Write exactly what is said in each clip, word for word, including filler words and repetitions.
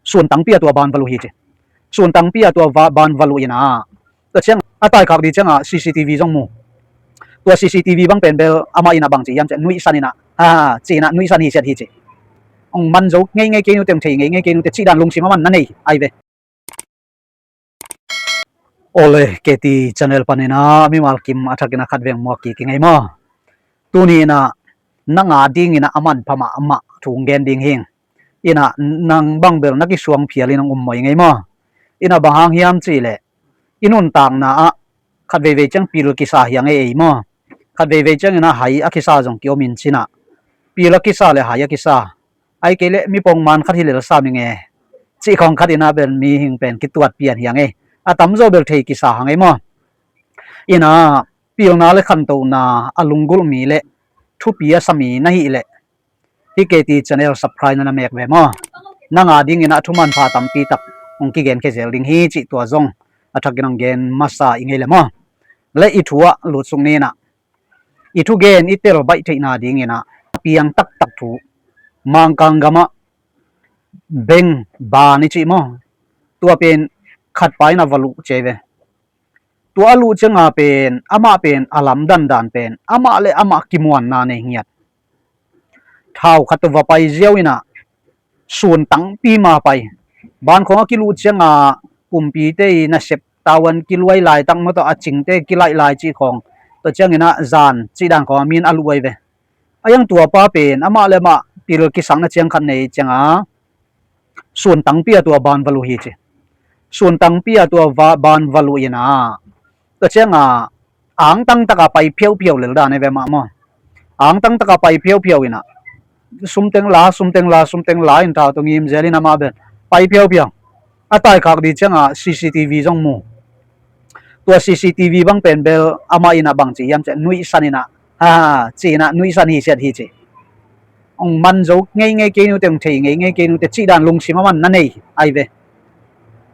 Suntangpi a tua ban va luh hi ci. Suntangpi a tua va-, ban va luh inah, tua ciang a taikhak ding ciangah C C T V zong mu. Tua C C T V bang pen bel amah inah bang ci hiam ciah nuihsan inah, ha, ci inah nuihsan hi siat hi ci. Hong man zo ngeingei kei nute, hong thei ngeingei kei nute cih dan lungsim a man na nei ai ve. Ole, K T channel paninah mimal kim a thakin a khat veng muak kik i ngei maw? Tuni inah nang a dinginah a manpha mahmah thu gen ding hing. Inah nang bang bel na kisuang phialin hong um mawi ngei maw? Inah bang hang hiam cihleh i nuntakna ah khat veivei ciang pil kisa hi a ngei ei maw? Khat veivei cianginah hai a kisa zong kiom in cinah pil a kisa le hai a kisa, ai kei leh mi pongman khat hi lel sam i nge cih khawng khat inah bel mihing pen kituat pian hi a ngei. A tamzaw bel thei kisa ha ngei maw? Inah pilna le khantohna a lunggulh mi le thupi a sa mi na hih leh hih K T channel subscribe na na mek ve maw? Nang a dinginah thu manpha tampi tak hong kigen khe zel ding hi cih tua zong a thakin hong gen masa i ngei le maw? Le i thu ah lutsuk ninah i thugen i tel baih theihna dinginah a piang taktak thu, Mangkang gamah beng ban i cih maw? Tua pen khat pa inah va luh ci ve. Tua a luh cianga pen amah pen a lamdandan pen amah le amah kimuanna nei ngiat. Thau khat tawh va pai ziau inah suntangpi ma pai. Ban khawng a kiluh cianga pumpite i nasep tavuan kiluai laitak maw tawh a cingte kilaih lai cih khawng, tua cianginah zan cih dan khawng a min a luh ai ve. A iang tua pa pen amah le amah pil kisakna ciang khat nei cianga suntangpi a tua ban va luh hi ci. Suntangpi a tua va-, ban va luh inah, tua cianga angtang taka pai phiaupiau lel dan e ve mah maw? Angtang taka pai phiaupiau inah sumteng la, sumteng la, sumteng la in thau tawh ngim zel in amah bel pai phiaupiau. A taikhak ding ciangah C C T V zong mu. Tua C C T V bang pen bel amah inah bang ci hiam ciah nuihsan inah, ha, ci inah nuihsan hi siat hi ci. Hong man zo ngeingei kei nute, hong thei ngeingei kei nute cih dan lungsim a man na nei ai ve.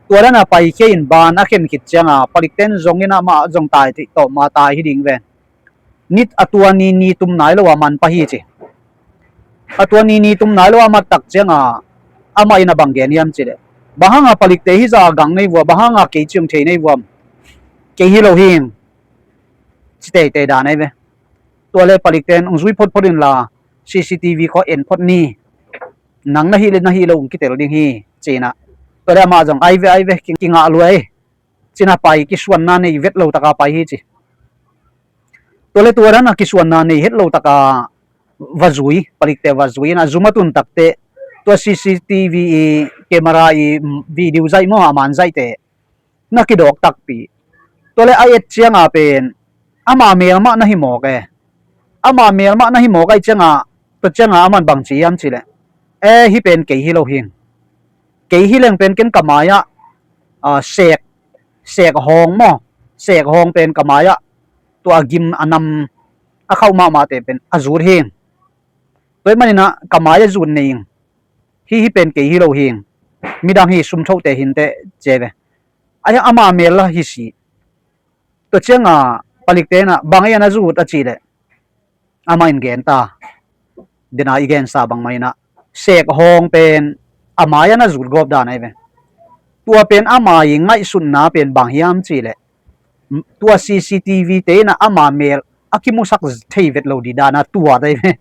Tua dana paikhia in ban a khen khit cianga palikten zongin amah zong tai thei tawh ma tai hi ding ve. Nit a tua ni ni tum nai lo a man pah hi ci. A tua ni ni tum nai lo a mat tak cianga amah in a bang gen hiam cileh, bang hanga palikte hizah a gang nei vua, bang hanga kei ciang thei nei vuam? Kei hi lo hing, ci teitei dan ai ve. Tua le palikten hong zui photphot inla C C T V khawh en phot ni. Nang na hih le na hih lo hong kitel ding hi, cinah. Tua le amah zong ai ve, ai ve, ki-, kingah luai. Cinah pai kisuanna nei vet lo taka pai hi ci. Tua le tua dana kisuanna nei het lo taka va zui, palikte va zui inah zum a tun takteh tua C C T V i camera i video zaih maw, a man zaihte na kidawk takpi. Tua le a et cianga pen ama mel mah na hi mawk e. Ama mel mah na hi mawk ai cianga, tua cianga aman bang ci hiam cileh, e, hih pen kei hi lo hing. Kei hi leng pen ken ka mai-ah, a, seek, seek hawng maw, seek hawng pen ka mai-ah tua a gim a nam a khauh mahmahte pen a zut hing. Tua ih maninah ka mai-ah zut nei ing. Hih, hih pen kei hi lo hing. Midang hi, sum thote hinteh, ci ai ve. Ai, ama mel la hi si. Tua cianga palikte inah bang ei a na zut a cileh, amah in gen ta. Dena i gensa bangmah inah seek hawng pen a mai-ah na zut gawp dan ai ve. Tua pen ama i ngaihsutna pen bang hiam cileh, tua C C T V te inah ama mel a kimusak thei vet lo dih dana tua tai ve.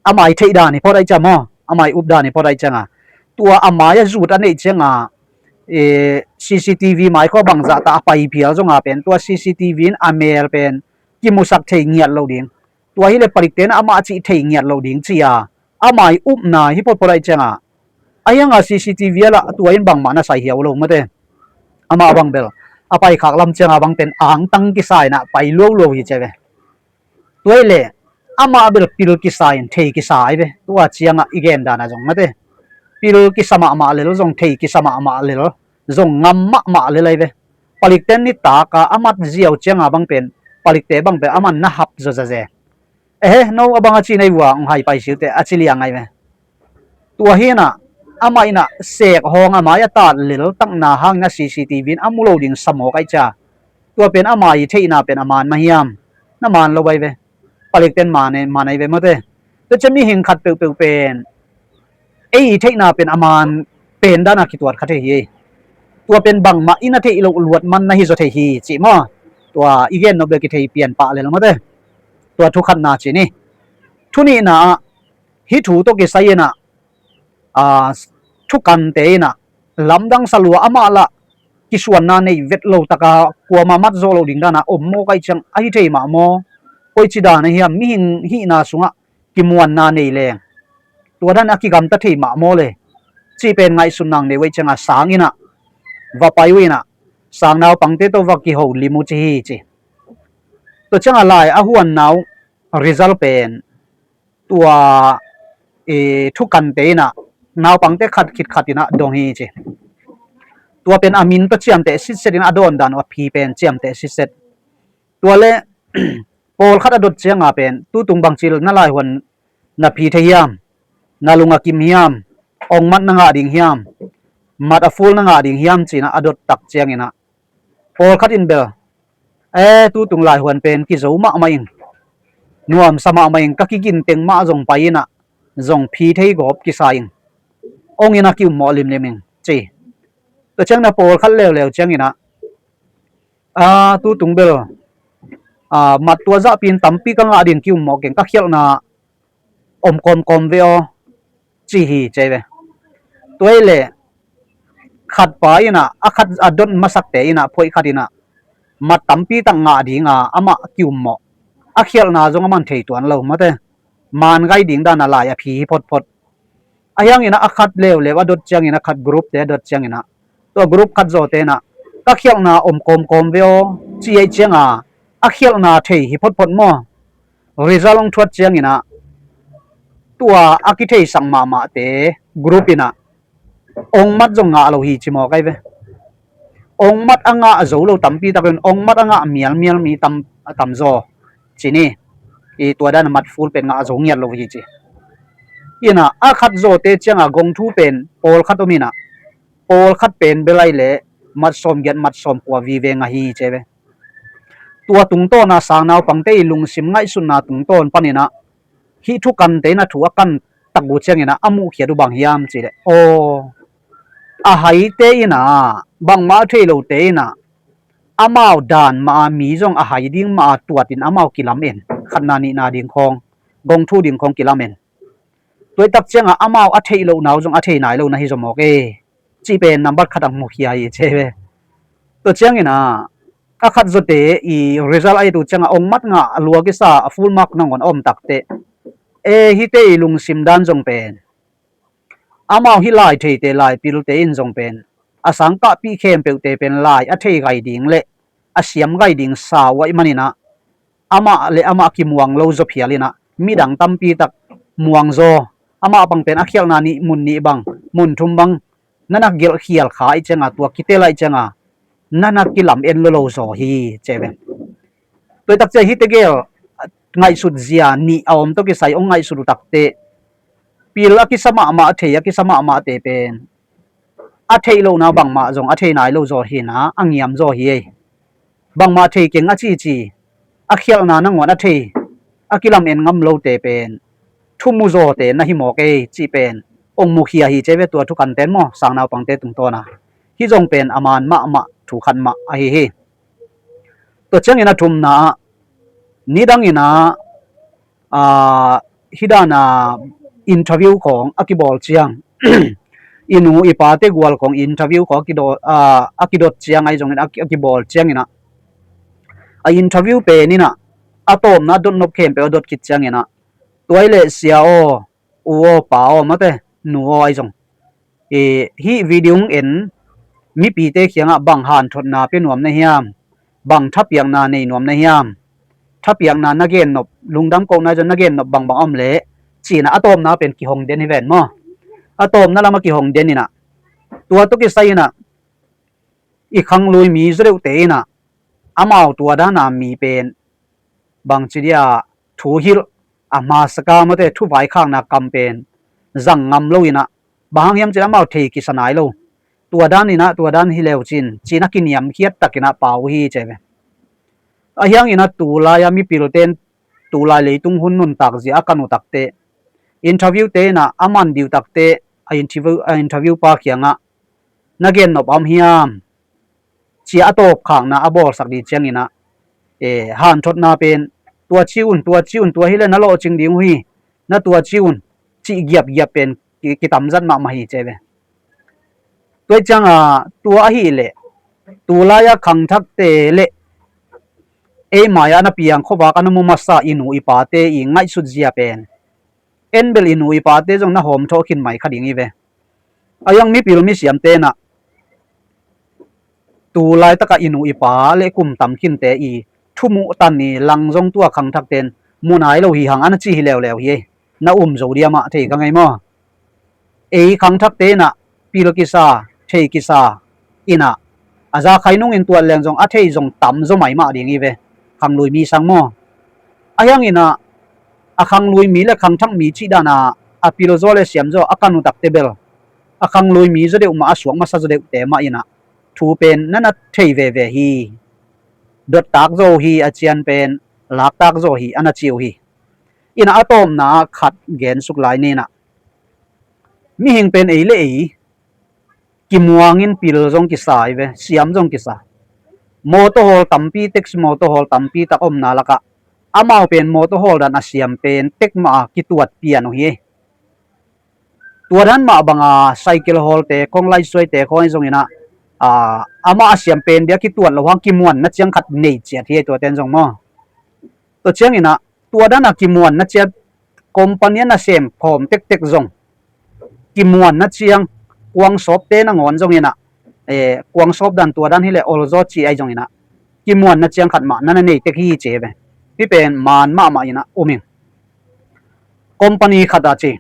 Ama i theih dan hi phot ai cia maw, ama i up dan hi phot ai cianga, tua a mai-ah zut a neih cianga, e, C C T V mai khawh bangzah ta a pai phial zonga pen tua C C T V in a mel pen kimusak thei ngiat lo ding. Tua hileh palikte inah amah cih thei ngiat lo ding cia ama i upna hi photphot ai cianga, a hianga C C T V a lah tua in bangmah na sai hiau lo mate. Amah bang bel a paikhak lam cianga bang pen angtang kisa inah pai lualuau hi ci ai ve. Tua hileh amah bel pil kisa in thei kisa ai ve. Tua ciangah i gen dana zong mate, pil kisa mahmah lel zong, thei kisa mahmah lel zong, ngam mahmah lel ai ve. Palikte nitaka a mat ziau cianga bang pen palikte bang pen aman na hap zazaze. Ehe, no a bang a ci nei vua, hong hai pai siute a ci liang ai ve. Tua hinah amah inah seek hawng a mai-ah tat lel takna hangin a C C T V in a mu lo ding sa mawk ai cia. Tua pen ama i theihna pen a man mah hiam? Na man lo ai ve. Palikten man ai, man ai ve mate. Tua cia mihing khat peuhpeuh pen ei i theihna pen a man pen dana kituat kha thei hi. Tua pen bangmah i na theih loh luat man na hi zaw thei hi cih maw? Tua i gen nop le kithei pian pah lel mate. Tua thu khatna ci ni. Thu nihna ah hih thu tawh kisai inah, aa, thukante inah lamdang sa lua amah lah kisuanna nei vet lo taka kuama mat zawh loh ding dana om maw, kaih ciang ahi thei mah maw? Koici dana hiam, mihing hihna sungah kimuanna nei leng tua dan a kigamta thei mah maw le? Cih pen ngaihsutna nei uh ahih cianga sang inah va pai uh inah sang naupangte tawh va kiho lim uh ci hi ci. Tua cianga lai a huanna uh result pen tua, e, thukante inah naupangte khat khit khat inah dong hi ci. Tua pen a min tawh ciamteh sitset inah a dawn dan uh a phi pen ciamteh sitset. Tua le pawlkhat a dot cianga pen tutung bangci na laihuan na phi thei hiam, na lung a kim hiam, ong mat na ngah ding hiam, mat a ful na ngah ding hiam ci inah a dot tak ciang inah pawlkhat in bel, e, tutung laihuan pen kizo mahmah ing, nuamsa mahmah ing, ka kigin teng mah zong pai inah zong phi thei gawp kisa ing, ong inah ki-ummawh limlim ing ci. Tua ciang inah pawlkhat leuleu ciang inah, a, tutung bel, a, mat tua zahpi in tampi ka ngah ding, ki-ummawh keng, ka khialhna om kawmkawm ve aw, ci hi ci ve. Tua hi leh khatpa inah, a khat a dot masakte inah phoih khat inah mat tampi tak ngah dinga amah ki-ummawh, a khialhna zong a man thei tuan lo mate. Man gai ding dana lai a phi hi photphot. Ahi hang inah a khat leuleu a dot ciang inah, khat group te a dot ciang inah, tua group khat zawte inah ka khialhna om kawmkawm ve aw, ci ahih cianga a khialhna thei hi photphot maw? Result hong thuat ciang inah tua a kitheisak mahmahte group inah ong mat zong ngah lo hi ci maw kai ve. Ong mat a ngah zo lo tampi tak in, ong mat a ngah mialmial mi tam, tamzaw ci ni. I tua dan a mat ful pen ngah zo ngiat lo hi ci. Inah a khat zawte cianga gong thu pen pawlkhat om inah, pawlkhat pen bel ahih leh mat sawmgiat mat sawmkua vive ngah hi ci ve. Tua tungtawna sang naupangte i lungsim ngaihsutna tungtawn pan inah hih thukante inah thu a kan tak uh ciang inah a muhkhiat uh bang hiam cih leh, aw, a haite inah, bangmah a thei lote inah amau dan mah a, mi zong a hai ding mah a tuat in amau kilamen, khatna nihna ding khawng, gong thu ding khawng kilamen. Tua hi tak cianga amau a theih lohna uh zong a thei nai lo na hi zaw mawk e, cih pen nambat khat a mukhia hi ci ve. Tua ciang inah a khat zawte i result a et uh cianga ong mat ngah a lua kisa a full mark nangawn a om takteh, e, hihte i lungsim dan zong pen amau hih lai theite, lai pilte in zong pen a sangkahpih khempeuhte pen lai a thei gai ding le a siam gai ding sau ahih man inah amah le amah kimuang lo zaw phial inah midang tampi tak muang zaw, amah bang pen a khialhna nih mun nih bang, mun thum bang na na gelh khial kha ahih cianga, tua kitel ahih cianga na na kilamen lo lo zaw hi ci ve. Tua hi tak ciang hihte gel ngaihsut zia nih a om tawh kisai ong ngaihsut uh takteh, pil a kisa mahmah, a thei a kisa mahmahte pen a theih lohna bangmah zong a thei nai lo zaw hi inah a ngiam zaw hi ei. Bangmah thei keng a cici, a khialhna nangawn a thei, a kilamen ngam lote pen thumu zawte na hi mawk e, cih pen ong mukhia hi ci ve, tua thukanten maw, sang naupangte tungtawna. Hih zong pen a man mahmah thu khat mah ahi hi. Tua ciangin a thumna ah, nidang inah, aa, hih dana interview khawng a kibawl ciang, i nu i pate gual khawng interview khawng a kidaw-, aa, a kidot ciang ahi zongin a ki-, a kibawl ciang inah, a interview pen inah a tawpna a dotnop khempeuh a dot khit ciang inah, tua hi leh sia aw, u aw, pa aw, mate, nu aw ahi zong, i, hih video hong en mipite kiangah bang hanthotna pia nuam na hiam, bang thapiakna nei nuam na hiam, thapiakna na gennop, lungdam kohna ahi zong na gennop bangbang om leh, ci inah a tawpna pen kihong den hi ven maw? A tawpna lamah kihong den inah, tua tawh kisai inah i khanglui mi zaw deuhte inah amau tua dana mi pen bangci dia thu hilh a hmasak a, mate, thu vaikhakna kam pen zang ngam lo inah, bang hang hiam cih leh amau thei kisa nai lo. Tua dan inah, tua dan hi leu cin, ci inah kiniamkhiat tak inah pau uh hi ci ve. Ahi hang inah tulai a mipilte in tulai leitung hun nuntak zia a kan uh takteh, interview te inah a man ding uh takteh, a interview, a interview pa kiangah, "Na gen nop a om hiam?" ci-a a tawpkhakna a bawlsak dih cianginah, e, hanthotna pen, "Tua ci un, tua ci un, tua hileh na lawhcing ding uh hi, na tua ci un," cih giapgiap pen ki-, kitamzat mahmah hi ci ve. Tua ciangah tua ahileh tulai-a khangthakte le ei mai-ah na piang khuavak a na mu masa i nu i pate i ngaihsut zia pen en bel i nu i pate zong na hawmthawh khin mai kha ding hi ve. A iang mipil misiam tenah tu laitakah i nu i pa le kum tam khinte i thumuh tan i lang zong tua khangthakten mu nai lo hi hang a na ci hi leuleu hi. Na um zo diamah thei ka ngei maw? Ei khangthakte inah pil kisa, thei kisa inah a za khai nungin tuat leng zong a thei zong tam zaw maimah ding hi ve. Khanglui mi sang maw? A hianginah a khanglui mi le khangthak mi cih dana a pil zaw le siam zaw a kan uh takte bel a khanglui mi zaw deuh mah, a suak masa zaw deuhte mah inah thu pen na na thei veve hi. Dottak zaw uh hi, a cian pen laktak zaw uh hi a na ci uh hi. Inah a tawpna ah khat gensuk lai ninah, mihing pen ei le ei kimuangin pil zong kisa hi ve, siam zong kisa. Mawtaw hawl tampi, taxi mawtaw hawl tampi tak omna lakah amau pen mawtaw hawl dan a siam pen tek mah a kituat pian uh hi. Tua dan mah banga cycle hawlte khawng, laisuaite khawng ahi zonginah, a, amah a siam pen dia kituat lo hang kimuanna ciang khat nei ciat hi tuaten zong maw? Tua cianginah tua dana kimuanna ciat company a nasem phawm tektek zong kimuanna ciang kuangsawpte nangawn zonginah, e, kuangsawp dan tua dan hileh olzaw ci ahi zonginah kimuanna ciang khat mah na na nei tek hi ci ve. Hih pen maan mahmah inah um ing. Company khat ah ci,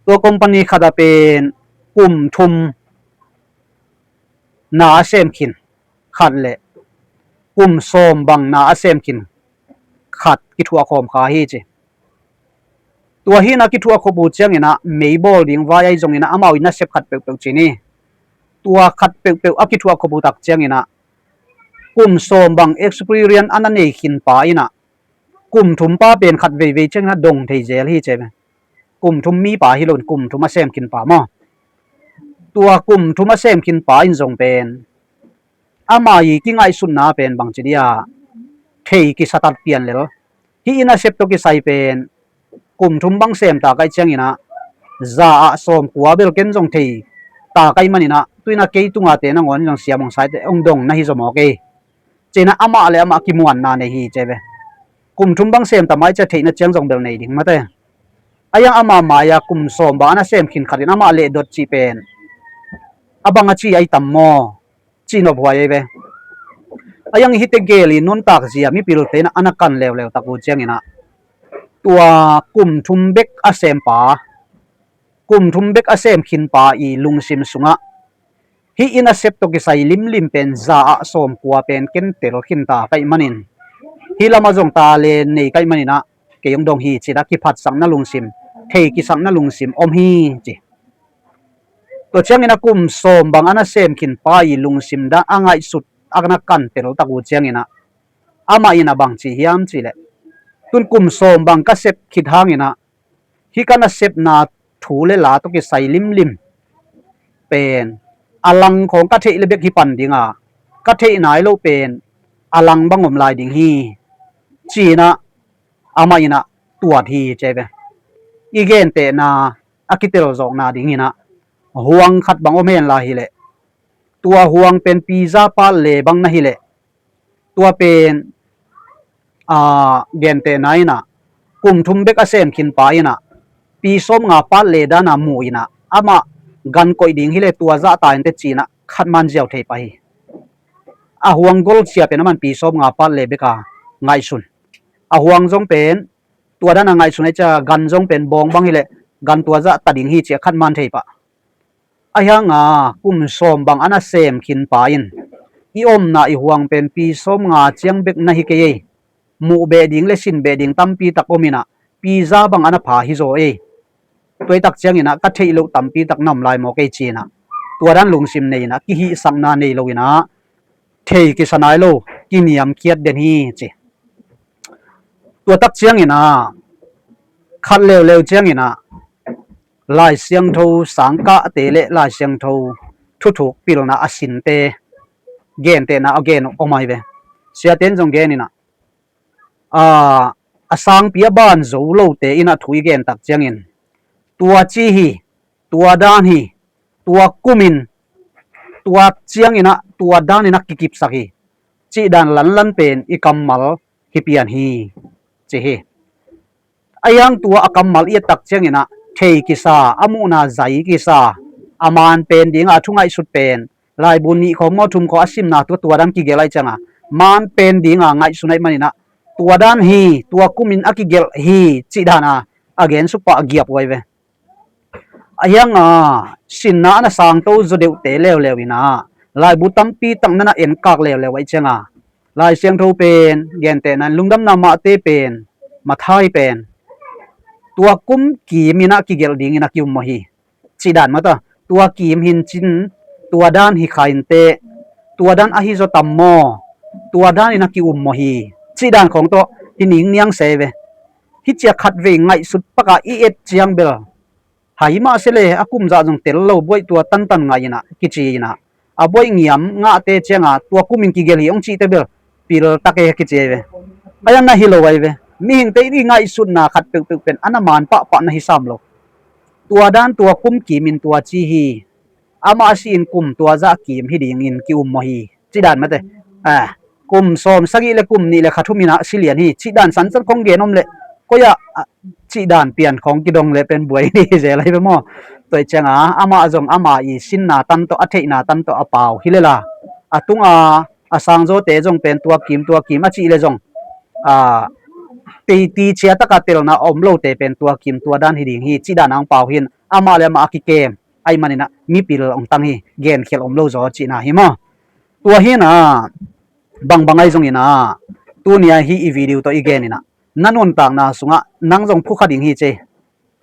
tua company khat ah pen kum thum na a sem khin khat le kum sawm bang na a sem khin khat kithuah khawm kha hi ci. Tua hina kithuah khop uh cianginah meibawl ding vai ahi zonginah amau i nasep khat peuhpeuh ci ni. Tua khat peuhpeuh a kithuah khop uh tak cianginah kum sawm bang experience a na nei khin pa inah kum thum pa pen khat veivei cianginah dong thei zel hi ci ve. Kum thum mi pa hi loin kum thum a sem khin pa maw? Tua kum thum a sem khin pa in zong pen ama i kingaihsutna pen bangci dia thei kisatat pian lel. Hih i nasep tawh kisai pen kum thum bang sem ta kaih cianginah za ah sawmkua bel ken zong thei ta kaih maninah tuinah kei tungate nangawn zong siam hong saite hong dong na hi zaw maw kei? Cinah amah le amah kimuanna nei hi ci ve. Kum thum bang sem ta mai cia theihna ciang zong bel nei ding mate. A iang ama mai-a kum sawm bang a na sem khin khatin amah lehdot cih pen a bang a ci ahi tam maw? Cihnop huai ahi ve. A iang hihte gel i nuntak zia mipilte inah a na kan leuleu tak uh cianginah tua kum thum bek a sem pa, kum thum bek a sem khin pa i lungsim sungah hih i nasep tawh kisai limlim pen za ah sawmkua pen ken tel khin ta kaih manin hih lamah zong ta le nei kaih maninah kei hong dong hi cinah kiphatsakna lungsim, thei kisakna lungsim om hi ci. Tua cianginah kum sawm bang a na sem khin pa i lungsim dan a ngaihsut a na kan tel tak uh cianginah amah inah bang ci hiam cihleh, tun kum sawm bang ka sep khit hanginah hih ka nasepna thu le la tawh kisai limlim pen a lang khawng ka theih le bek hi pan dinga, ka theih nai loh pen a lang bang om lai ding hi cinah amah inah tuat hi ci ve. I gentehna a kitelzawkna dinginah huang khat bang om hen lai hileh tua huang pen pizza pat le bang na hileh tua pen, a, gentehna inah kum thum bek a sem khin pa inah pi sawm nga pat le dana mu inah amah gan koih ding hileh tua zah ta inteh cinah khat man ziau thei pah hi. A huang gol sia pen aman pi sawm nga pat le beka ngaihsun. A huang zong pen tua dana ngaihsun ahi cia gan zong pen bawng bang hileh gan tua zah ta ding hi cia khat man thei pah. A hianga kum sawm bang a na sem khin pa in i omna i huang pen pi sawm nga ciang bek na hi kei ei. Muh beh ding le sin beh ding tampi tak om inah pizza bang a na pha hi zaw ei. Tuaitak cianginah ka theih loh tampi tak na om lai maw kei cinah tua dan lungsim nei inah kihihsakna nei lo inah thei kisa nai lo kiniamkhiat den hi ci. Tua tak cianginah khat leuleu cianginah Lai Siangtho sangkahte le Lai Siangtho thuthuk pilna a sinte gentehna a gen om ahi ve. Siate in zong gen in ah, a, a sangpi a ban zo lote in ah thu i gen tak ciangin, tua ci hi, tua dan hi, tua kum in, tua ciangin ah, tua dan in ah kikipsak hi, cih dan lanlan pen i kammal hi pian hi, ci hi. A hiang tua a kammal i et tak ciangin ah thei kisa, a muhna zai kisa, a man pen dinga a thu ngaihsut pen laibu nih khawng maw, thum khawng a simna tua, tua dan kigelh ahih cianga man pen dinga ngaihsun ahih manin ah tua dan hi, tua kumin a kigelh hi, cih dana a gensuk pah a giap uh ahi ve. A hianga sinna a na sangto zaw deuhte leuleu in ah laibu tampi tak na na enkak leuleu ahih cianga Lai Siangtho pen gentehna in Lungdamna Matthai pen, Matthai pen tua kum kimin ah kigelh dingin a ki-um maw hi, cih dan mata. Tua kim hin cin, tua dan hi kha inteh, tua dan ahi zaw tam maw, tua dan in a ki-um maw hi, cih dan khawng tawh hi ningniang se ve. Hih cia khatvei ngaihsut paka i et ciang bel hai mah se le, a kum zah zong tel lo, buaih tua tantan ngai in ah kici in ah, a buaih ngiam ngahte cianga tua kumin kigelh hi hong cihte bel pil tak e kici ahi ve. A hiang na hi lo ahi ve. Mihingte i ngaihsutna khat peuhpeuh pen a na man pahpah na hi sam lo. Tua dan tua kum kimin tua ci hi, amah a si in kum tua zah kim hi dingin ki-um maw hi, cih dan mate. A, kum sawm sagih le kum nih le kha thum in ah si lian hi, cih dan sansan khawng gen om leh koi ah, a, cih dan pian khawng kidong leh pen buai dih hi zel ahi ve maw. Tua ahih cianga amah zong ama i sinna tan tawh, a theihna tan tawh a pau hi lela, a tunga a sangzawte zong pen tua kim, tua kim a cih le zong, a, teiti ciataka telna a om lote pen tua kim, tua dan hi ding hi, cih dan ang pau hin amah le amah a kikem ahih manin ah mipil hong tang hi, genkhial om lo zaw cihna hi maw. Tua hi in ah, bangbang ahi zongin ah, tuni a hih i video tawh i gen in ah, na nuntakna sungah nang zong phukha ding hi ci.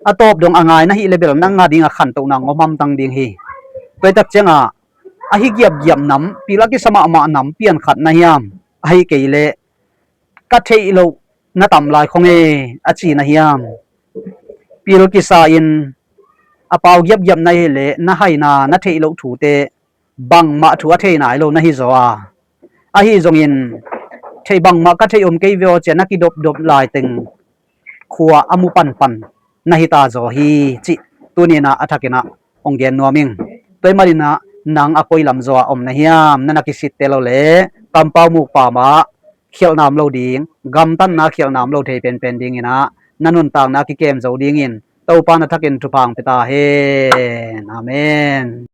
A tawp dong a ngai na hih le bel nang a dinga khantohna hong om hamtang ding hi. Tua hi tak cianga, ahi giapgiap nam, pil a kisa mahmah nam pian khat na hiam? Ahi kei leh ka theih loh na tam lai khong e a ci na hiam? Pil kisa in a pau giapgiap na hih leh na haina, na theih loh thute bangmah thu a thei nai lo na hi zaw a, ahi zongin thei bangmah ka theih om kei ve aw cia na kidopdop laiteng khua a mu panpan na hi ta zaw hi cih tuni in ah a thakin ah hong gen nuam ing. Tua ahih manin ah nang a koi lam zaw a om na hiam? Na na kisitte lo le kampau mukpau mah khialhna om lo ding, gamtatna khialhna om lo thei penpen dingin ah na nuntakna a kikem zo dingin Topa na thakin thupha hong pia ta hen. Amen.